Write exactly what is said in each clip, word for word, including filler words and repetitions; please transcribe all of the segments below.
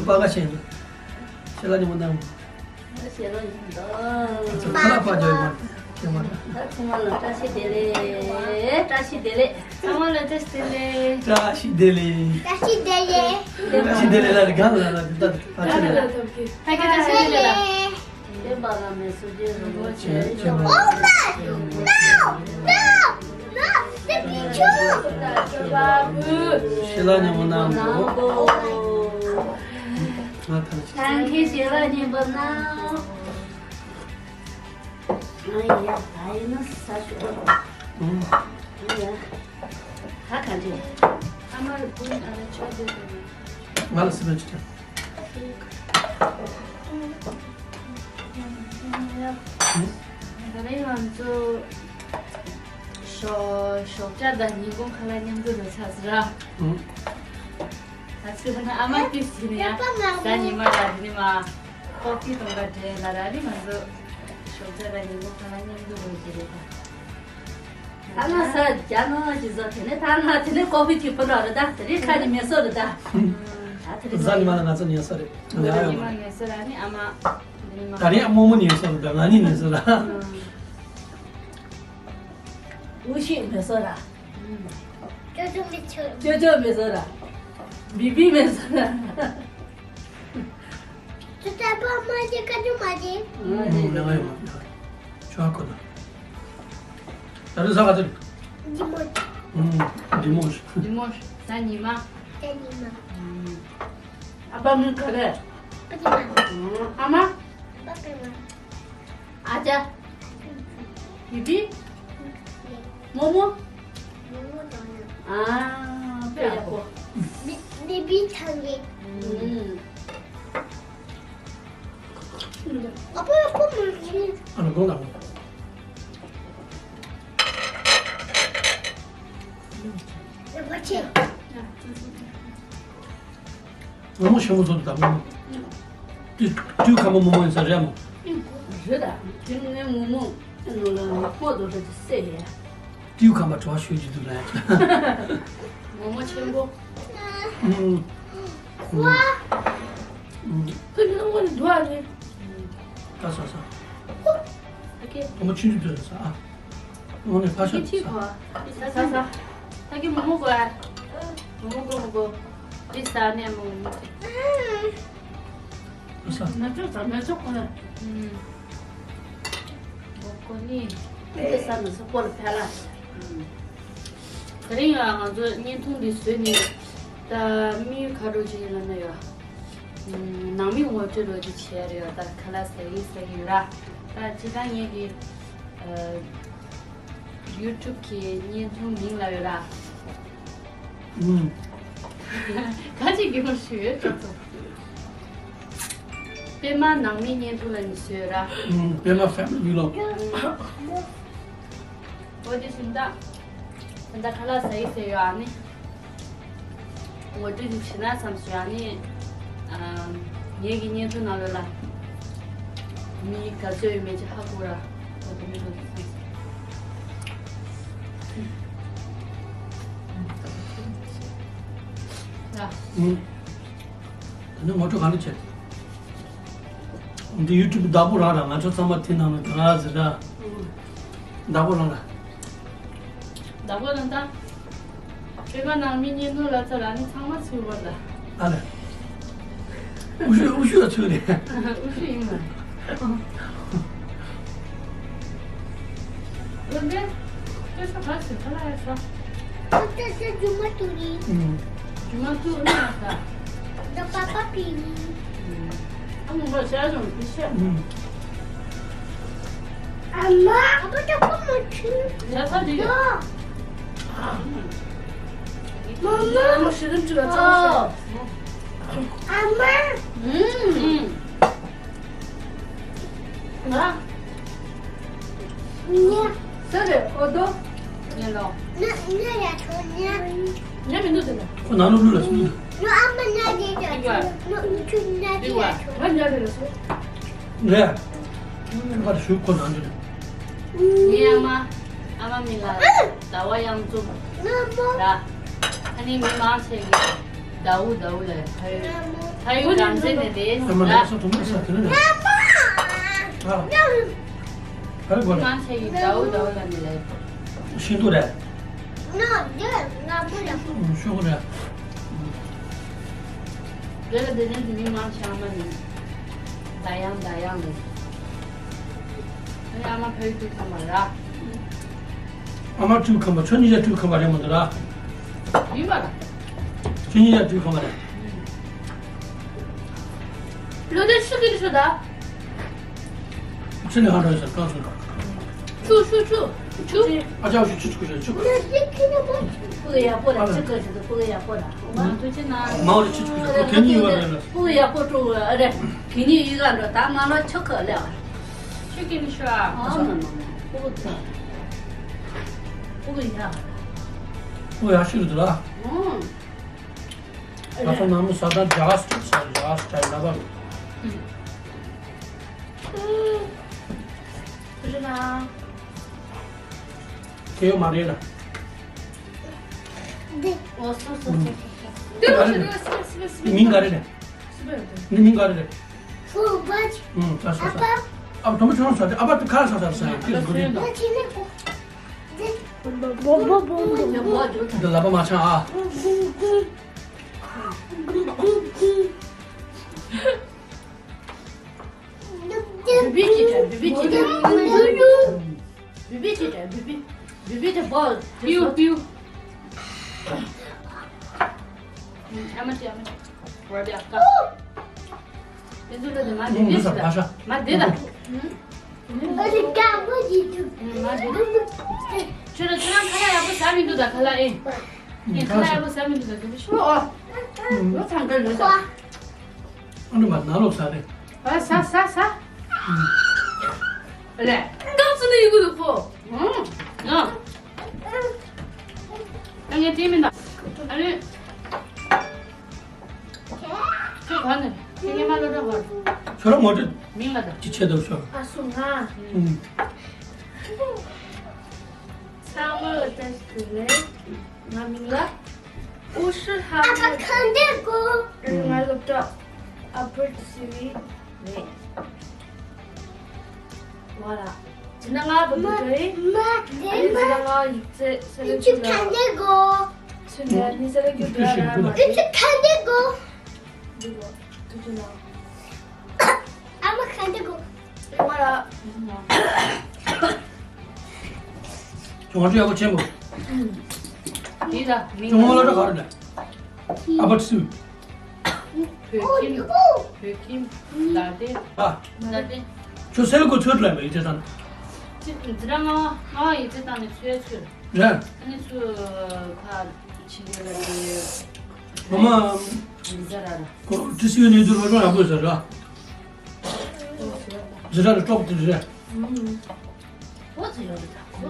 པ་ག་ཤེས་འདུག་ཤེས་ལ་ཉི་མོ་དང་། ཤེས་ལ་ཉི་མོ་དང་། ཁ་ལག་པ་ཇོ་ཡི་མ་ཁྱེད་མ། ད་ཚང་མ་ལ་བཀྲ་ཤིས་བདེ་ལེགས། བཀྲ་ཤིས་བདེ་ལེགས། ཚང་མ་ལ་བཀྲ་ཤིས་བདེ་ལེགས། བཀྲ་ཤིས་བདེ་ལེགས། བཀྲ་ཤིས་བདེ་ལེགས། བཀྲ་ཤིས་བདེ་ལེགས་ལ་རེ་ག་ལ་ལ་དེ་ད་ད་ཆ་ལ། ད་ཁྱེད་བཀྲ་ཤིས་བདེ་ལེགས་ལ། བསྟན་པ་བླ་མའི་གསུང་རྒྱུན་རིན་པོ་ཆེ། ཆེ་བ། ཤེས་ལ་ཉི་མོ་ནང་དུ། ང་ཐང་ཆེ། ཐང་ཁེ་ཤེས་ལ་ཉི་མོ་ནང་། ང་ཡ་ད་ཡིན་ན་ས་ཞུ་གོ། ཨང་། ང་ཡ་ད་ག་འདྲ། ཨ་མ་རུ་ཀུན་ཨ་ལ་ཆོག་དེ་དེ། ང་ལ་སི་མ་ཅི་ཀྱང་། ད་རིང་ང་ཚོ་ཞོ་ཞོགས་ཇ་དང་ཉིན་གུང་ཁ་ལག་མཉམ་དུ་ལ་ཆགས་སི་ར། ད་ཚོད་ན་ཨ་མ་ཏིས་ཟིན་ཡ། ད་ཉི་མ་ར་དེ་ནི་མ་ཀོ་ཕི་གཏོང་ག་འདྲེ་ལ་ར་ནི་ང་ཚོ་ཞོགས་ཇ་དང་ཉིན་གུང་ཁ་ལག་མཉམ་དུ་ལ་ཅི་རེད་ད། ད་ང་ས་རྒྱ་ནང་ཞིག་བཟོ་དེ་ནས་ད་ང་དེ་ནས་ཀོ་ཕི་ཅིག་ཕུ་འགྲོ་རེད་ད། དེ་རིང་ཁ་ནས་མེ་སོ་རེད་ད། ད་དེ་རིང་ཟ་ནི་མ་ན་ང་ཚོ་ཉལ་ས་རེད། ང་ཡ་ཡོང་མ་ཉལ་ས་ར་ནི་ཨ་མ། དེ་ནི་མ་ད་རིང་ཨ་མོ་མོ་ཉལ་ས་རེད་ད། ང་ནི་ཉལ་ས་ར། ཨུ་ཤི་མེ་སོ་ར། ཅོ་ཅོ་མེ་སོ་ར། ཅོ་ཅོ་མེ་སོ་ར། བི་བི་མེ་སོ་ར། ཅོ་ཅོ་པ་མ་ཅེ་ཀ་ཅོ་མ་ཅེ། ང་ལ་ཡོད་མ་ཡོད། ཆོག་གོ་ན། ད་རེས་ས་ག་ཚོད། ཉི་མ། ཨུམ། ཉི་མ། ཉི་མ། ད་ཉི་མ། ད་ཉི་མ། ཨ་ཕ་མིང་ག་རེ། པ་ཏི་མ། ཨ་མ། པ་ཏི་མ། ཨ་ཅག་བི་བི། མོ་མོ། མོ་མོ་དང་ཡང་། ཨ། དཔེ་ཡག་པོ། བི་བི་ཐང་གི། ཨ་ཕ་ཡག་པོ་མ་ཤེས། ཨ་ནི་གོང་ལ། ཡག་པོ་ཆེ། ངོ་མོ་ཞིམ་པོ་བཟོ་འདུག་ད་མོ་མོ། དུས་དུས་ཁ་མོ་མོ་མོ་ཡིན་ས་རེད་མོ། རེད་ད། དེ་ངའི་ངོ་མོ་ནོ་ལ་ཕོ་དོ་རེད་སེ་ཡ། དུས་ཁ་མ་བྲོ་བ་ཤོད་ཀྱི་འདུག་ལ། ངོ་མོ་ཆེན་པོ། ཨུམ། ཁོ། ཨུམ། ཁོ་ནི་ངོ་ནི་འདུག་ཨ་ནི། ད་ས་ས། ཨ་ཀེ། ངོ་མོ་ཆུང་ཆུང་འདུག་ས་ཨ། ངོ་ནི་ཕ་ཤ་ཁྱི་ས། ཁྱི་ཁོ། ས་ས་ས། ད་ཀྱི་མོ་མོ་གོ་ཨ། མོ་མོ་གོ་མོ་གོ། ཏི་ས་ནས་མོ་མོ། ས། མེ་ཏོག་ས་མེ་ཏོག་གོ་ལ། ཨུམ། གོ་གོ་ནི། ཏི་ས་མེ་ཏོག་གོ་ལ་ཕ་ལ། ཨུམ། དེ་རིང་ཡང་ང་ཚོ་བརྙན་ཐུང་འདི་བཟོས་ནས་ད་དམིགས་ཡུལ་ག་འདྲ་ཅིག་ཡིན་ལབ་ན་ཡ། ནང་མི་ངོ་སྤྲོད་རོགས་ཅིག་བྱས་རེད་ཡ། ད་ཁ་ལག་ཟ་ཡི་ཟ་གི་ཡོད་ར། ད་ཅི་ད་ངེད་ཀྱི་ཡུ་ཊུབ་ཀྱི་བརྙན་ཐུང་མིང་ལ་ཡོད་ར། ཨུམ། ག་ཅིག་གི་མོ་ཞུ་ཡོད་ཅོག་ཙམ། པད་མ་ནང་མི་བརྙན་ཐུང་ལ་ནི་བཟོས་ར། ཨུམ། པད་མ་ཧྥེ་མི་ལི་ཝི་ལོག། འོ་དེ་བཞིན་ད། ད་ལྟ་ཁ་ལག་ཟ་ཡི་ཟེར་ཡོད་ཨ་ནི། ངོ་སྤྲོད་ཅིག་བྱེད་ན་བསམ་སོང་ཨ་ནི། ཨ། ངེད་ཀྱི་བརྙན་ཐུང་ནང་ལོགས་ལ། མི་ག་ཚོད་ཡོད་མེད་ཅིག་ཧ་གོ་ར། འོ་དེ་མི་འདུག་བསམ་སོང་། ཡ། ཨུམ། ད་ནི་ངོ་སྤྲོད་ག་འདྲ་བྱེད། འདི་ཡུ་ཊུབ་བདག་པོ་རང་རང་ང་ཚོ་ཚང་མ་དེ་ནང་ནས་ག་ཟེར་ར། བདག་པོ་རང་རང་། བདག་པོ་རང་ད། པད་མ་ནང་མི་བརྙན་ཐུང་ལ་ཚ་ར་ནི་ཚང་མ་ཚུར་བར་ལ། ཨ་ལས། ཨུ་ཤུ་ཨུ་ཤུ་ལ་ཚུར་རེད། ཨུ་ཤུ་ཡིན་མ། འོན་ཏེ། སྐད་ཆ་ག་ཚོད་ག་ལ་ཡ་ཤོག་ཨ་ཏ་ཏ་རྒྱུ་མ་ཏུ་རི། ཨུམ། རྒྱུ་མ་ཏུ་རི་ཡ་ས། ད་པ་པ་པི་རི། ཨུམ། ཨ་མོ་མ་ཤ་ཡ་ཅུང་ཏི་ཤ། ཨུམ། ཨ་མ། ཨ་པ་ཏ་པ་མ་ཆུ། ཡ་ས་ཏི་ཡ། ཨ་མ། ཨ་མ་ཤི་རིམ་ཅི་ལ་ཚ་ཤ། ཨ་མ། ཨུམ། ང་། ཉ། ས་རེ་ཨོ་དོ། ཉ་ལོ། ཉ་ཉ་ཡ་ཐོ་ཉ། ཉ་མི་འདུག་དེ་ལ། ཁོ་ནང་ལོགས་ལ་སུ་འདུག་ཉོ་ཨ་མ་ཉ་རེ་ཡ་ཐོ། ཉོ་ཉོ་ཆུ་ཉ་རེ་ཡ་ཐོ། ང་ཉ་རེ་ལ་སུ། ངས། ཁ་ཞུ་ཁོ་ནང་དུ། ངའི་ཨ་མ། ཨ་མ་མིང་ལ་ཟླ་བ་གཡང་འཛོམས་ར། ཨ་ནི་མི་མང་ཆེ་གིས་ ཟླ་བོ་ཟླ་བོ་ལ་ཕ་ཡུལ་ཕ་ཡུལ་རང་བཙན་ནས་རེད་ཨ་མ་ལགས་ལ། སོ་དུ་མ་ས་དེ་ནས་ཨ། ག་རེ་གོ་ལ། མང་ཆེ་ཡིས་ཟླ་བོ་ཟླ་བོ་ལ་ནི་ལ། ཤིན་ཏུ་རེད། ཤོག་རེད། དེ་ལ་དེ་ནས་དེ་མི་མང་ཆེ་ཨ་མ་ནི་ཟླ་ཡང་ཟླ་ཡང་ནི། ཨ་ནི་ཨ་མ་ཕ་ཡུལ་དུ་ཁམས་པ་ར། ཨ་མ་སྤྲུལ་ཁམས་པ་ཁྱོད་གཉིས་ཀ་སྤྲུལ་ཁམས་པ་རེད་མ་གཏོགས་ར། ཡིན་པ་ར། ཁྱོད་གཉིས་ཀ་སྤྲུལ་ཁམས་པ་རེད། ལོ་དེ་ཤི་གི་ཤོ་ད། ཕྱི་ནས་ཧ་ར་ཡོད་ས་བཀག་སོང་། ཆུ་ཆུ་ཆུ་ཆུ། ཨ་ཅག་ཤུ་ཆུ་ཆུ་ཆུ་ཆུ། ཕུ་གུ་ཡག་པོ་ར་ཆུ་ག་ཞིག་ཏུ་ཕུ་གུ་ཡག་པོ་ར། མང་དུ་ཆེ་ན། མང་ར་ཆུ་ཆུ་ཆུ་ཁོ་དེ་གཉིས་ཡོད་པ་རེད་ལ། ཕུ་གུ་ཡག་པོ་སྤྲོ་བོ་ཨ་རེ། གི་ནི་ཡི་ག་འགྲོ་ད་མ་ལོ་ཆུ་ག་ལེ་བ། ཆུ་གི་ནི་ཤོ་ཨ། ཨ་མ་མ་མ་ཕུ་གུ་ཚ། ཕུ་གུ་ཡག་ཕུ་གུ་ཡག་ཤི་རུ་དུ་ལ། ཨང་། ང་ཚོ་ནང་མི་ས་དང་རྒྱ་གར་སི་ཊལ་ཟེར་རྒྱ་གར་སི་ཊལ་ལ་བ། ཁུ་ཆུ་ན། དེ་ཡོད་མ་རེད་ལ། འོ་སོ་སོ་སོ་སོ། དེ་རུ་ཞིག་རེད་སི་སི་སི། མིང་ག་རེ་རེད། སི་པེ་རེད། འདི་མིང་ག་རེ་རེད། ཧྥུ་བ་ཅི། ཨུམ་ད་ས་ས། ཨ་ཕ། ཨ་དོ་མ་ཆུང་ས་དེ་ཨ་ཕ་དེ་ཁ་ས་ས་ས་ཡ་ཁྱེད་ལ་གོ་རེད། ད་ཆེ་ནས་གོ། འདི་ལ་པ་མ་ཆང་ཨ། བི་བི་ཅི་དྲ་བི་བི་ཅི་དྲ། བི་བི་ཅི་དྲ་བི་བི། བི་བི་དྲ་བོ། པིའུ་པིའུ། ཨ་མ་ཅི་ཨ་མ་ཅི། ར་བི་ཨ་ཀ། དེ་ཚོ་ལ་དེ་མ་བི་བི་ཅི་དྲ་མ་དེ་དྲ། ཨ་ཅེ་ཀ་བོ་ཡིན་འདུག་ཨུམ། མ་འདུག་ཁྱོད་ལ་ཁ་ལག་ཁ་ལག་ཡག་པོ་ཟ་མི་འདུག་ད་ཁ་ལག་ཨེ། ཨེ་ཁ་ལག་ཡག་པོ་ཟ་མི་འདུག་ད་ཟ་མི་ཤོག་ཨོ། ཨུམ། ལོ་ཚང་གི་ལོ་ཚང་། ཨ་ནི་མ་ན་ལོ་ཟ་རེད། ཨ་ཟ་ཟ་ཟ། ཨུམ། རེད། སྐབས་སུ་ནི་ཡི་གུ་ལུག་ཕོ། ཨུམ། ཨ། ཨ་ངས་བྲིས་མིན་ད། ཨ་ནི། ཁྱོད་ག་ནས་ཁྱེད་ཉི་མ་སློབ་གྲྭ་ག་རེད། ཁྱོད་རང་ངོ་སྤྲོད། མིང་ལ་ད། ཅི་བྱེད་འདུག་ཤོག་ཨ་སུ་ང་། ཨུམ། ཚང་མ་ལ་བཀྲ་ཤིས་བདེ་ལེགས། ང་མིང་ལ་ཨུ་ཧྲི་ཧ་མོ། ཨ་ཁ་འདི་གོ་ང་སློབ་གྲྭ་ཨ་པར་ཏི་སི་བི་རེད། ཝ་ལ། ཇི་ན་ང་བུ་དུ་ཏོ་ཡི། མ་དེ་མ། ཇི་ན་ང་ཡིག་ཚད་སེ་ལེ་ཅུ་ལ། ཁ་འདི་གོ་ཚུན་ལ་ནི་སེ་ལེ་ཅུ་ལ་ར་མ། ཨི་ཅི་ཁ་འདི་གོ་འདི་གོ་དུ་ཅུ་ན། ཨ་མ་ཁ་འདི་གོ་ཝ་ལ། ཅོང་ཅོ་ཡག་པོ་ཆེན་པོ། འདི་ད་མིང་ཅོང་ལ་ར་ག་རེ་ལ། ཨ་པ་ཆུ། བོད་ཁྱིམ། བོད་ཁྱིམ། ཟླ་སྡེ། ཨ། ཟླ་སྡེ། ཁྱོད་སེལ་གོ་ཚོད་ལ་མེད་ཡིད་ཆེས་དང་། ཅི་འཛི་ར་ང་ང་ཡིད་ཆེས་དང་ནི་ཚོད་ཚོད། རེད། ཨ་ནི་ཚོད་ཁ་ཕྱི་རྒྱལ་ལ་དེ། ངོ་མ། འཛི་ར་ར། ཁོ་ཏི་སི་ཡོད་ནས་དུ་རོ་རོ་ཡག་པོ་ཟེར་ར། འཛི་ར་ར་ཀྲོག་ཏི་རེད། ཨོ་ཙི་ཡོད་རེད་ད། ཁོ་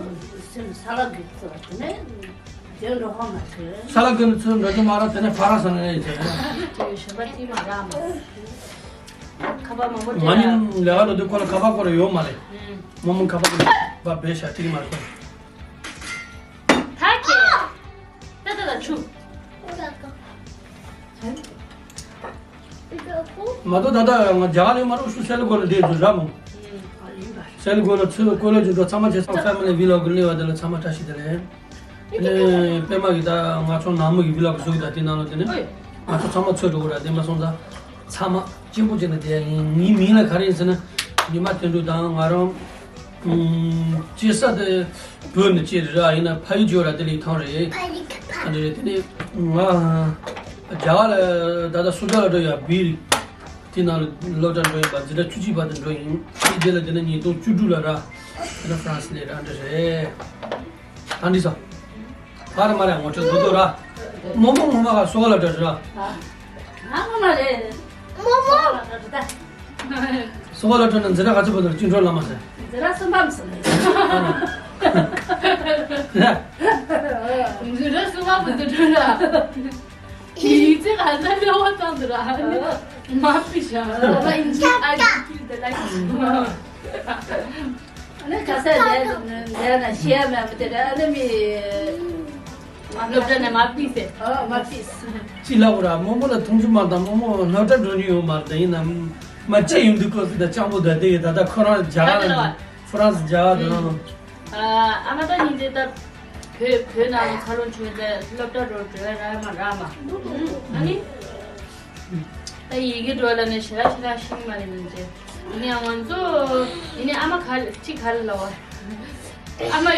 སེམས་ས་ལ་གི་ཚོད་དེ་ནས་དེ་འགྲོ་ཧོ་མ་ཚོད། ས་ལ་གི་ཚོད་འགྲོ་རྒྱུ་མ་རེད། དེ་ནས་ཕ་ར་ས་ནས་ཡིན་ཚོད། དེ་ཞོན་པ་ཏི་མ་ར་མ། ཁ་པ་མང་པོ་ང་ནི་ལས་ཀ་ལ་དུས་ཁོ་ལ་ཁ་པ་ཁོ་ར་ཡོད་མ་རེད། མོ་མོ་ཁ་པ་ཁོ་ལ་བ་བེ་ཤ་ཏི་མ་རེད། ད་ཁྱེད། ད་ད་ད་ཆུ། མ་གཏོགས་ད་ལྟ་ང་རྒྱ་གར་ལ་ཡོད་མ་རེད། ཤུ་སེ་ལ་གོ་ལ་འདི་འཛུལ་ར་མོ། སེ་ལ་གོ་ལ་ཚུར་ཀོ་ལ་འཛུལ་འགྲོ་ཚང་མ་བྱས་ཚང་ཕེ་མི་ལི་ཝི་ལོག་གི་ལེ་བ་དེ་ལ་ཚང་མ་བཀྲ་ཤིས་བདེ་ལེགས། དེ་ནས་པད་མ་གི་ད་ང་ཚོ་ནང་མི་གི་ཝི་ལོག་བཟོ་གི་ད་དེ་ནང་ལ་དེ་ནས་ང་ཚོ་ཚང་མ་ཚུར་འགྲོ་གི་ར། དེ་མ་སོང་ཙང་ཚང་མ་གཅེན་པོ་བྱས་ནས་བསྡད་ཡིན། ངའི་མིང་ལ་ག་རེ་ཡིན་ཟེར་ན་ཉི་མ་དོན་གྲུབ་དང་ང་རང་། ཨུམ། སྐྱེས་ས་དེ་བོད་ནས་སྐྱེས་རེད་ར། ཡིན་ན་ཕ་ཡུལ་ཇོ་ར་དེ་ལ་ཡི་ཐང་རེད། ཨ་འདྲ་རེད། དེ་ནས་ང་རྒྱ་གར་ལ་ད་ལྟ་སུ་ཇཱ་ལ་འགྲོ་ཡ་བིར་དེ་ནང་ལ་སློབ་གྲྭ་འགྲོ་ཡིན་པ། འཛིན་གྲྭ་བཅུ་གཅིག་པ་དེ་འགྲོ་ཡིན། དེ་དེ་ལ་དེ་ནས་ཉིས་སྟོང་བཅུ་དྲུག་ལ་ར་དེ་ནས་ཧྥ་རན་སི་ལ་ར་འདྲ་རེད། ད་འདི་ས་ཕ་ར་མ་ར་ངོ་ཆོ་དོ་དོ་ར། མོ་མོ་ངོ་མ་ག་སོ་ག་ལ་འགྲོ་ར། ང་ངོ་མ་རེད། མོ་མོ། སོ་བ་ལ་ཐོན་ན་འཛི་ར་ག་ཚོད་པོ་དང་བཅིངས་འགྲོལ་ལ་མ་ཟེར། འཛི་ར་གསུམ་པ་མི་སོང་ལེ། འཛི་ར་གསུམ་པ་མི་འདུག་འགྲོ་ར། ཡིག་ཚད་ག་ས་ལ་བ་བཏང་འདུག་ར། མ་ཕི་ཤ། ཨ་ཡིག་ཚད་ཨ་ཡིག་ཚད་དེ་ལ་ཡིག་ཚད། ཨ་ནི་ག་ས་ལས་ལས་ན་ཤེས་ཡ་མེད་པ་དེ་ར། ཨ་ནི་མི། སློབ་གྲྭ་ནས་མར་ཕུད་ཟེར། ཨ་མར་ཕུད། ཅི་ལབ་ར། རྨོ་མོ་ལ་མཐོང་རྒྱུ་མ་དང་རྨོ་མོ་སློབ་གྲྭ་འགྲོ་རྒྱུ་ཡོད་མ་རེད། ད་ཡིན་ན་མ་ཅི་ཡོང་དུས་སྐབས་སུ་ད་སྤྱང་པོ་ད་དེ་ད་ལྟ་ཁོ་རང་རྒྱ་གར་ལ་ཧྥ་རན་སི་རྒྱ་གར་དང་། ཨ་མ་ད་ཉིན་དེ་ད་བོད་བོད་ནང་ལ་འཚར་ལོངས་བྱུང་ཚེ་སློབ་གྲྭ་རུ་འགྲོ་ཡ་རག་མ་རག་མ། ཨ་ནི། ད་ཡི་གེ་འགྲོ་ལ་ནས་ཞེ་དྲག་ཞེ་དྲག་ཤེས་མ་རེད་མིན་ཅེ། ཡིན་ནའང་ང་ཚོ་ཡིན་ནའི་ཨ་མ་ག་ལ་ཅི་ག་ལ་ལབ་པ། ཨ་མ་ཡ།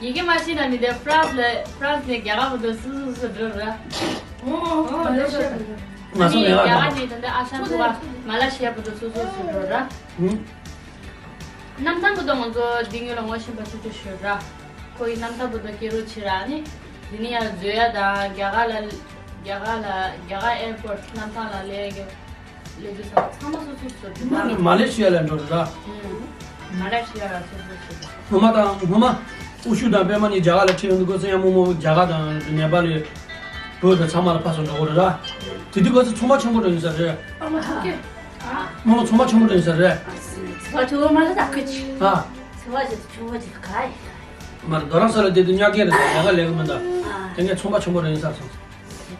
ཡི་གེ་མ་ཤེས་ན་མི་དེ་ཧྥ་རན་སི་ལ་ཧྥ་རན་སི་ནས་རྒྱ་གར་བར་དུ་སུ་སུ་སུ་འགྲོ་ར། ཨོ་ཨོ་ལ་ཤ། ང་ཚོ་ལས་ཀ་རྒྱ་གར་ནས་ད་ལྟ་ཨ་ཞང་ཚོ་མ་ལ་ཤི་ཡ་བར་དུ་སུ་སུ་སུ་འགྲོ་ར། ཧུམ། གནམ་ཐང་བར་དུ་ང་ཚོ་འདི་ངོས་ལ་ངོ་ཤེས་པ་ཆུ་ཆུ་ཞུ་ར། ཁོ་ཡི་གནམ་ཐང་བར་དུ་སྐྱེལ་རོགས་བྱེད་ར་ནི། འདི་ནི་ཡང་འཛུལ་ཡ་དང་རྒྱ་གར་ལ། རྒྱ་གར་ལ་རྒྱ་གར་ཨེར་པོར་ཊི་གནམ་ཐང་ལ་སླེབས་ཀྱི་སླེབས་དུས་ཚང་མ་སོ་སོ་སོ་སོ་མ་ནི་མ་ལེ་ཤི་ཡ་ལ་འགྲོ་ར། ཨུམ། མ་ལེ་ཤི་ཡ་ལ་སོ་སོ་སོ་སོ། སྔོན་མ་དང་སྔོན་མ་ཨུ་ཤུ་དང་པད་མ་གཉིས་རྒྱ་གར་ལ་ཁྲིད་ཡོང་དུས་སྐབས་སུ་ཡང་རྨོ་མོ་རྒྱ་གར་དང་ནེ་པ་ལི་བོད་དང་ཚང་མ་ལ་ཕར་ཚུར་འགྲོ་དགོས་རེད་ར། དེ་དུས་སྐབས་སུ་ཚོང་པ་ཆེན་པོ་འདྲ་ཡིན་ས་རེད། ཨ་མ་ཐུག་གེ། སྔོན་མ་ཚོང་པ་ཆེན་པོ་འདྲ་ཡིན་ས་རེད། ཚོང་པ་ཆེན་པོ་མ་རེད་ད་ཁུ་ཆི། ཨ། ཚོང་པ་ཆེན་པོ་ཆེན་པོ་ཆེ་ག་ཡི་ག་ཡི། མ་རེད། རྡ་རམ་ས་ལ་བསྡད་དུས་ཉག་རྐྱང་རེད། ཡག་ག་ལས་གི་མི་འདུག་ཨ། དེ་ནས་ཚོང་པ་ཆེན་པོ་འདྲ་ཡིན་ས་སོང་།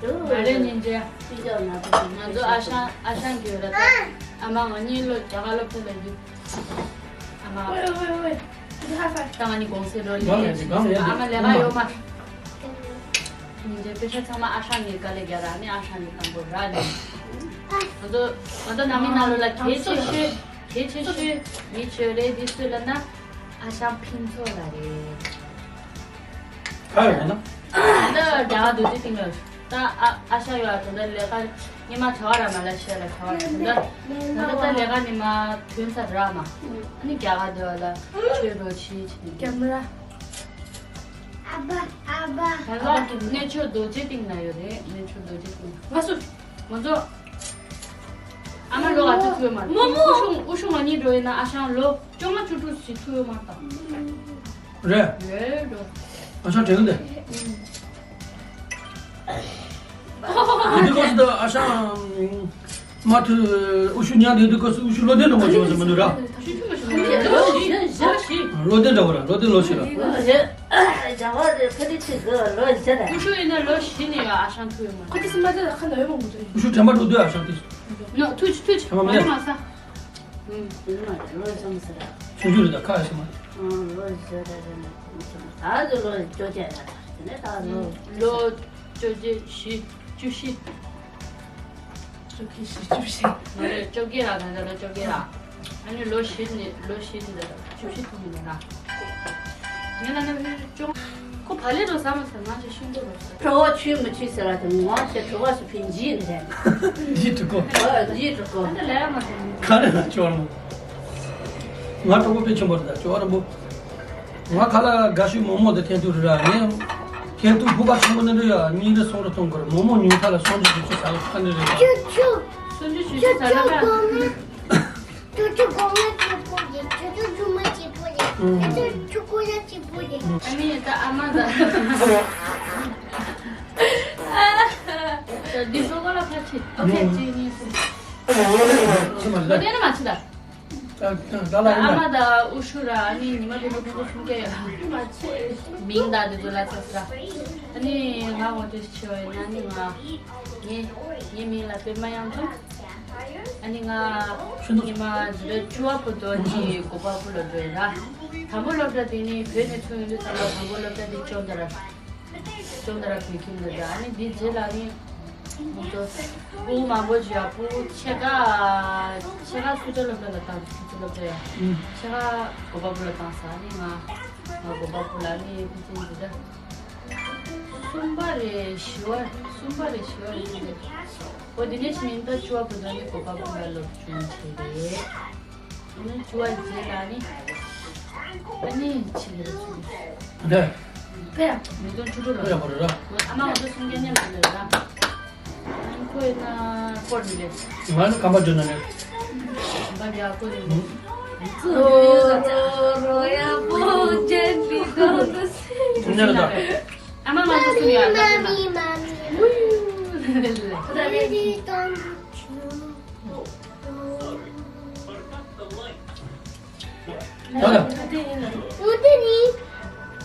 མ་རེད་ཉིན་རྗེ། ང་ཚོ་ཨ་ཞང་ཨ་ཞང་གི་ཡོད་ར་ད། ཨ་མ་ང་གཉིས་སློབ་རྒྱ་གར་སློབ་གྲྭ་ལ་འགྲོ། ཨ་མ། ད་ང་གཉིས་དགོང་ཟས་འགྲོ་ལེ། ཨ་མ་ལས་ཀ་ཡོད་མ། ཉིན་རྗེ་པེ་ཤ་ཚང་མ་ཨ་ཞང་ངའི་དཀའ་ལས་རྒྱག་ར་ནི་ཨ་ཞང་ངའི་དང་པོ་ར་ནི། ང་ཚོ་ང་ཚོ་ནང་མི་ནང་ལོགས་ལ་གལ་ཆེ་ཤོས་གལ་ཆེ་ཤོས་མི་ཆོས་རེད་འདི་སུ་ལ་ན་ཨ་ཞང་ཕུན་ཚོགས་ལ་རེད། ག་ཡོད་ན། ད་རྒྱ་གར་རྡོ་རྗེ་གདན་ལ་ད་ཨ་ཨ་ཞང་ཡོད་ཨ་ད་ལས་ཀ་ཉི་མ་གྲྭ་བ་ར་མ་ལ་ཤི་ཡ་ལ་གྲྭ་བ་ར་ད་ད་ད་ལས་ཀ་ཉི་མ་ཐོན་ས་ར་མ་ཨ་ནི་རྒྱ་གར་འདི་བ་ལ་ཆོས་རོ་ཆི་ཆི་ནི་རྒྱ་མི་ར། ཨ་བ་ཨ་བ། ད་ལོ་གནས་མཆོག་རྡོ་རྗེ་གདན་ན་ཡོད་རེད། གནས་མཆོག་རྡོ་རྗེ་གདན་ང་སུ། ང་ཚོ། ཨ་མ་ལོ་ག་ཚོད་ཐུག་ཡོད་མ་རེད། མོ་མོ། ཨུ་ཤུ་ཨུ་ཤུ་ང་གཉིས་འགྲོ་ཡིན་ན་ཨ་ཞང་ལོ་བཅོ་ལྔ་བཅུ་དྲུག་ཞིག་ཐུག་ཡོད་མ་རེད་ད། རེད། རེད་འགྲོ། ཨ་ཞང་དྲན་གི་འདུག་དེ་དུས་སྐབས་སུ་ད་ཨ་ཞང་མ་ཐུག་ཨུ་ཤུ་ཉག་དེ་དུས་སྐབས་སུ་ཨུ་ཤུ་བློ་ལྡན་འདྲ་བོ་བྱུང་ཟེར་མི་འདུག་ར། ལོ་བདུན་འདྲ་བོ་ར། ལོ་བདུན་ལོ་ཕྱི་ར། རྒྱ་གར་རེ་ཕ་ཏི་ཆི་གི་ལོ་བཞི་ར། ཨུ་ཤུ་ཡིན་ན་ལོ་བཞི་ནས་ཡོད་ཨ་ཞང་ཐུག་ཡོད་མ་རེད། ཁ་ཏི་སི་མ་ཏི་ལ་ཁ་ན་ཡོད་མ་མོ་ཏི། ཨུ་ཤུ་དྲན་པ་འགྲོ་དུས་ཨ་ཞང་ཏི། ནོ་ཐུག་ཆི་ཐུག་ཆི་ཁ་མ་མ་མེད། ལ་མ་ས། ཨུམ། ལོ་བཞི་མ་རེད། ལོ་བཞི་མ་ས་ར། ཆུང་ཆུང་རེད་ད་ཁ་ཡ་སི་མ་རེད། ཨང་ལོ་བཞི་ར་ར་མ་ས་མ་ས། ད་ཚོ་ལོ་བཅོ་བརྒྱད་ར་ར། དེ་ནས་ད་ལོ། ལོ་བཅོ་བརྒྱད་བཞི་བཅུ་བཞི། བཅོ་བརྒྱད་བཞི་བཅུ་བཞི། ང་རེ་བཅོ་བརྒྱད་ར་ད་ད་ལོ་བཅོ་བརྒྱད་ར། ཨ་ནི་ལོ་བཞི་ནས་ལོ་བཞི་དེ་ད་བཅུ་བཞི་ཐུག་མི་འདུག་ན། ངས་ན་ནི་ཅུང་། ཁོ་བ་ལེ་རོ་ཟ་མ་ཟ་ང་ཅི་ཤིང་ཏོ་རོ་ཟ། གྲོགས་པོ་ཆུས་མི་ཆུས་ཟེར་བ་དེ་ངོ་ཤེས་གྲོགས་པོ་སུ་ཕིན་ཇི་ནི་རེད། ཇི་ཀྲུ་ཀོ། ཨ་ཇི་ཀྲུ་ཀོ། ཨ་ད་ལས་མ་ཟ། ག་རེ་ལ་ཅོར་མོ། ང་གྲོགས་པོ་དཔེ་ཆེན་པོ་རེད་ད་ཅོར་མོ། ང་ཁ་ལག་དགའ་ཤོས་མོག་མོག་དེ་འཐེན་ཐུག་རེད་ར། ངས་འཐེན་ཐུག་ཕུ་པ་ཆེན་པོ་ནི་རེད་ཡ། གཉིས་རེ་སོང་རེ་གཏོང་དགོས་རེད། མོག་མོག་ཉུང་མཐའ་ལ་སོང་ཅི་ཅི་ཅི་ཟ་ལ་ཁ་ནི་རེད་ཡ། ཅུ་ཅུ། སོང་ཅི་ཅི་ཅི་ཟ་ལ་ཁ། ཅུ་ཅུ་གོང་མ་གཅིག་པོ་རེད། ཅུ་ཅུ་གོང་མ་གཅིག་པོ་རེད། ཅུ་ཅུ་ཆུང་མ་གཅིག་པོ་རེད། ཨུམ། ཅུ་ཅུ་ཆུང་ཀོ་ཡ་གཅིག་པོ་རེད། ཨ་ནི་ད་ཨ་མ་ད། ད་འདི་ཚོ་ག་ལ་ཁ་ཆེ། ཨ་ཁ་ཆེ་གཉིས་སུ། ཆེ་མ་ལོ་རེད། དེ་ནི་མ་ཆེ་ད། ད་ད་ལ་ཡིན་ཨ་མ་ད་ཨུ་ཤུ་ར་ཨ་ནི་ཉི་མ་དེ་ལོ་ཕྲུ་གུ་གསུམ་བརྒྱ་ཡོད། མིང་ད་དེ་ཚོ་ལ་ཚ་ཚ། ཨ་ནི་ང་ངོ་སྤྲོད་ཆེ་བ་ཡིན་ཨ་ནི་ང་། ངའི་ངའི་མིང་ལ་པད་མ་གཡང་འཛོམས། ཨ་ནི་ང་ཉི་མ་འཛིན་གྲྭ་བཅུ་བ་བར་དུ་ཨ་ནི་གོ་པལ་པུར་ལ་འགྲོ་ཡིན་ར། དང་པོ་སློབ་གྲྭ་དེ་ནི་བོད་ནས་ཚུར་ཡོང་དུས་ཙམ་ལ་དང་པོ་སློབ་གྲྭ་དེ་ཅོག་མདའ་ར། ཅོག་མདའ་ར་བོད་ཁྱིམ་ལ་འགྲོ། ཨ་ནི་དེའི་རྗེས་ལ་ནི་ང་ཚོ་ཕྲུ་གུ་མང་པོ་བྱས་ཕྲུ་གུ་ཕྱེད་ཀ་ཕྱེད་ཀ་སུ་ཇཱ་སློབ་གྲྭ་ལ་བཏང་། སུ་ཇཱ་སློབ་གྲྭ་ཡ། ཨུམ། ཕྱེད་ཀ་གོ་པལ་པུར་ལ་བཏང་ས། ཨ་ནི་ང་ང་གོ་པལ་པུར་ལ་ནི་ཕི་ཅིང་འཛིན་གྲྭ། གསུམ་པ་རེད་བཞི་པ་གསུམ་པ་རེད་བཞི་པ་རེད་འཛིན་གྲྭ། འོ་དེ་ནས་ཕྱིན་ནས་ད་བཅུ་པ་བར་དུ་ནི་གོ་པལ་པུར་ལ་སློབ་སྦྱོང་བྱས་རེད། ཨ་ནི་བཅུ་པ་རྗེས་ལ་ནི་ཨ་ནི་ཕྱི་ལ་ཚུར་འདི་ཕེ་ཡ། མི་ཚོ་ཆུ་ཕྲུག་ལ་ཕེ་ཡ་བར་ར། ཨ་མ་ང་ཚོ་གསུམ་ཀ་མཉམ་དུ་ལ་ར། ཁོ་ཡིན་ན་སྐོར་ནི་རེད། ང་ནི་ཁམས་པ་འཇོན་ན་ནི། ཁམས་པ་རྒྱ་སྐོར་ནི་རེད། ཨ་མ་ང་ཚོ་གསུམ་ཡ་ལ་ཕེ་ན། ཨ་ལ།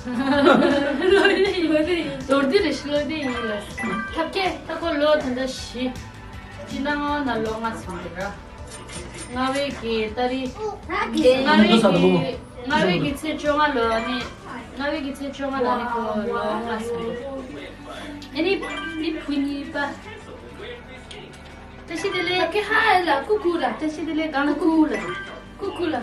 ལོ་དེ་ཡིན། ལོ་དེ་ཡིན། ལོ་དེ་རེད། ལོ་དེ་ཡིན་ལ། ཐབས་མཁས་ད་ཁོ་ལོ་ད་ལྟ་བཞི། སྤྱི་ཟླ་ལྔ་པ་ནང་ལོ་ལྔ་ཟིན་འདུག་ར། ལྔ་པའི་གི་ཏ་རིག་ལྔ་པའི་གི་ལྔ་པའི་གི་ཚེས་བཅོ་ལྔ་ལོ་ནི། ལྔ་པའི་གི་ཚེས་བཅོ་ལྔ་ལ་ནི་ཁོ་ལོ་ལྔ་ཟིན་འདུག་ཨ་ནི་ནི་བུ་གཉིས་པ། བཀྲ་ཤིས་བདེ་ལེགས། ཐབས་མཁས་ཧ་ལ་ཀུ་ཀུ་ལ། བཀྲ་ཤིས་བདེ་ལེགས། གང་ཀུ་ཀུ་ལ། ཀུ་ཀུ་ལ།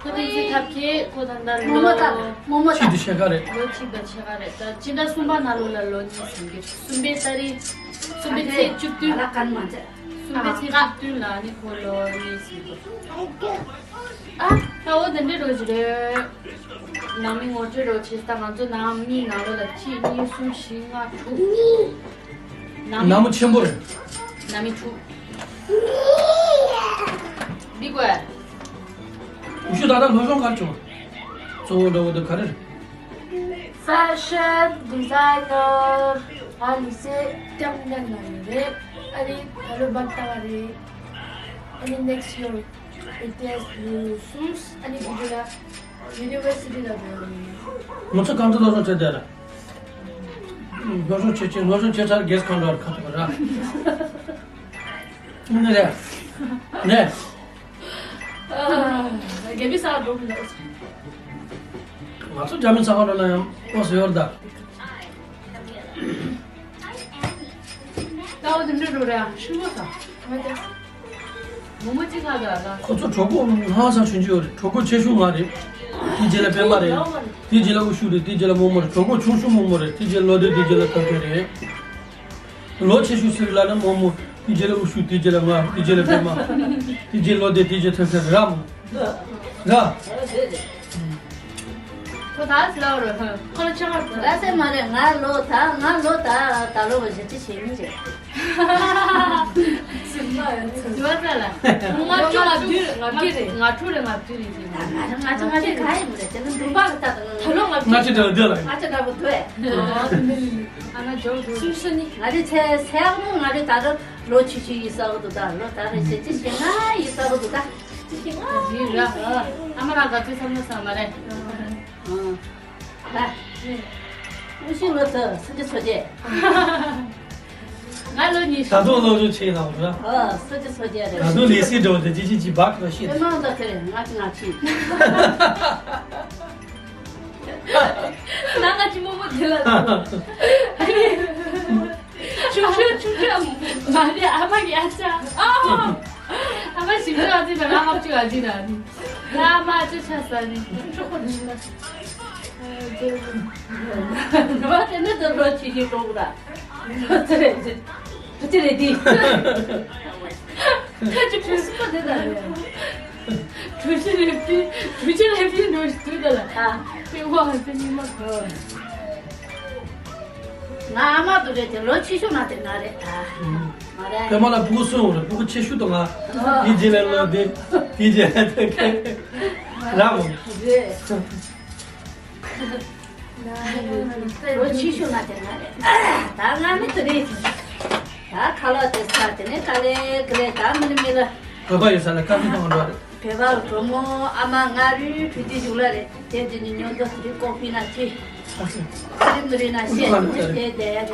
ཁོ་དེ་ཚེ་ཐབས་མཁས་ཁོ་ད་ལྟ་མོ་མོ་ད་ལོ། མོ་མོ་ད་ཕྱི་དུ་ཕྱེད་ཀ་རེད། ལོ་གཅིག་དང་ཕྱེད་ཀ་རེད། ད་སྤྱི་ཟླ་གསུམ་པ་ནང་ལོ་ལ་ལོ་གཉིས་ཟིན་གི། གསུམ་པའི་ཏ་རིག་གསུམ་པའི་ཚེས་བཅུ་བདུན། ཨ་ལ་ཀན་མ་ཚེ། གསུམ་པའི་ཚེས་བཅུ་བདུན་ལ་ནི་ཁོ་ལོ་གཉིས་ཟིན་གི། ཨ་ད་འོ་དེ་འདྲའི་རོ་ཞིག་རེད། ནང་མི་ངོ་སྤྲོད་རོགས་བྱེད། ད་ང་ཚོ་ནང་མི་ནང་ལོ་ལ་གཅིག་གཉིས་གསུམ་བཞི་ལྔ་དྲུག་ནང་མི་ནང་མི་ཆེན་པོ་རེད། ནང་མི་དྲུག་འདི་དགོས། ཡུ་ཤུ་ད་ལྟ་སློབ་སྦྱོང་ག་རེ་བྱུང་། གཙོ་བོ་འདྲ་བོ་འདི་ག་རེ་རེད། Fashion designer ང་ལི་སེ་ཏེམ་ནན་ན་ཡོད་རེད། ཨ་ནི་ད་ལོ་བབ་ལྟ་བ་རེད། ཨ་ནི་next year ཨེ་ཊི་ཨེས་ལ་སོང་། ཨ་ནི་དེ་ལ་ཡུ་ནི་ཝར་སི་ཊི་ལ་འགྲོ་ཡོད་རེད། ང་ཚོ་གང་ཚོད་སློབ་སྦྱོང་བྱས་བསྡད་རེད། སློབ་སྦྱོང་བྱེད་ཆེད་སློབ་སྦྱོང་བྱེད་ཚར་རྒྱལ་ཁང་འགྲོ་བར་ཁ་ཐུག་ར། ནི་རེད། ནས། རྒྱལ་པོའི་ས་འགྲོ་གི་འདུག་ང་ཚོ་རྒྱ་མི་ཚ་ཁ་འགྲོ་ན་ཡང་ཨོ་ཟེར་ཡོད་རེད་ད། ལྟ་བ་དེ་འདྲ་འགྲོ་རེད་ཨ། ཤུ་མོ་ས། མོ་མོ་གཅིག་ལ་ལ་ལ། ཁོ་ཚོ་གྲོད་ཁོག་ཧང་སང་ཆུང་ཆུང་རེད། གྲོད་ཁོག་ཆེ་ཤོས་ང་རེད། དེའི་རྗེས་ལ་པད་མ་རེད། དེའི་རྗེས་ལ་ཨུ་ཤུ་རེད། དེའི་རྗེས་ལ་རྨོ་མོ་རེད། གྲོད་ཁོག་ཆུང་ཤོས་རྨོ་མོ་རེད། དེའི་རྗེས་ལ་ལོ་དེ། དེའི་རྗེས་ལ་ཐབས་མཁས་རེད། ལོ་ཆེ་ཤོས་སུ་རེད་ལབ་ན་རྨོ་མོ། དེའི་རྗེས་ལ་ཨུ་ཤུ། དེའི་རྗེས་ལ་ང་། དེའི་རྗེས་ལ་པད་མ། དེའི་རྗེས་ལོ་དེ། དེའི་རྗེས་ཐབས་མཁས་རེད་ར་མོ། ར། ཁོ་ད་ལོ་རོ་ཁོ་ལ་ཆ་བ་ད་སེ་མ་རེད། ང་ལོ་ད་ང་ལོ་ད་ད་ལོ་བཞི་བཅུ་ཞེ་གཉིས་རེད། ཟིན་པ་ཡོད་ཚོད། ཟིན་པ་ལ། ང་ཆུང་ང་བདུན་ང་བརྒྱད་རེད། ང་དྲུག་རེད། ང་བདུན་རེད་ཟིན། ང་ང་ང་ང་ག་ཡིན་མ་རེད། དེ་ནི་འབུམ་པ་ལ་ལྟ་དང་། ད་ལོ་ང་ང་ཆེ་དྲགས་འདི་ལ། ང་ཆེ་དྲགས་པོ་དུ་ཨེ། ཨ་ན་ཇོ་ཇོ། སུ་སུ་ནི། ང་རེ་ཚེ་ཚེ་ཨ་ང་རེ་ད་ལོ་ལོ་ཆུ་ཆུ་ཡིན་ས་བོ་དུ་ད། ལོ་ད་རེ་ཆེ་ཆེ་ཞེ་ང་ཡིན་ས་བོ་དུ་ད། ཆེ་ཞེ་ང་ཡིན་ར། ཨ་མ་རང་ག་ཚོད་བསམ་ན་བསམ་མ་རེད། ཨུ་ཤིང་ལོ་ཚོ་སུ་ཅི་སོ་ཅེ། ང་ལོ་ཉི་ཤུ། ད་དུང་སློབ་སྦྱོང་བྱེད་ཡིན་ལ་འོ་ར། ཨ་སུ་ཅི་སོ་ཅེ་རེད། ད་དུང་ལས་སྲིད་འགྲོ་དེ་ཅི་ཅི་ཅི་བག་གི་ཤེས། ཨེ་མ་ད་ཁེ་རེད། ང་ཅི་ང་ཅི། ན་ང་ཅི་མོ་མོ་དེ་ལ། ཆུང་ཆུང་ཆུང་ཆུང་མ་རེད། ཨ་མ་གི་ཨ་ཅག་ཨ། ཨ་མ་ཞིག་ཆུང་ཨ་ཅི་དང་ང་ཧབ་ཆུང་ཨ་ཅི་དང་ནི། ང་ཨ་མ་ཨ་ཅག་ཆ་ས་ནི། ཆོག་པ་ནི་ན། ཨ་ཅེ། ནུ་བ་དེ་ནི་དུ་རོ་ཆི་ཞིག་གཏོང་གི་ར། ཚེ་རེད། ཚེ་རེད་དི། ཁ་ཅིག་ཁུ་སུ་པ་དེ་དང་རེད། གྲུ་ཆུ་རེ་ཕི་གྲུ་ཆུ་རེ་ཕི་འགྲོ་ཞིག་དུས་ད་ལ། ཨ། དེ་བ་དེ་ཉི་མ་གོ། ང་ཨ་མ་དུ་རེད་དེ་ལོ་ཆེ་ཤོས་ན་དེ་ང་རེད་ད། ང་རེད། པད་མ་ལ་ཕྲུ་གུ་གསུམ་རེད། ཕྲུ་གུ་ཆེ་ཤོས་དུ་ང་། དེའི་རྗེས་ལ་ལོ་དེ། དེའི་རྗེས་ལ་དེ་ཁེ་ར་མོ། རེད། ལོ་ཆེ་ཤོས་ང་དེ་ང་རེད། ད་ང་ནི་དེ་རེད། ད་ཁ་ལག་དེ་ཚ་དེ་ནས་ད་ལས་ག་ལས་ད་མི་ནི་མི་ལ། བོད་པ་ཡོད་ས་ལ་བཀའ་མོལ་གཏོང་འགྲོ་རེད། བོད་པ་གྲོགས་མོ་ཨ་མ་ང་རུས་གྲུ་ཆུ་ཞུགས་ལ་རེད། དེ་དེ་ནི་ཉོ་འདོད་དེ་ཀོ་ཕི་ན་ཆེ། ཨ་ཙི། ཨ་རི་མི་རི་ན་ཤེས་དེ་དེ་རེད།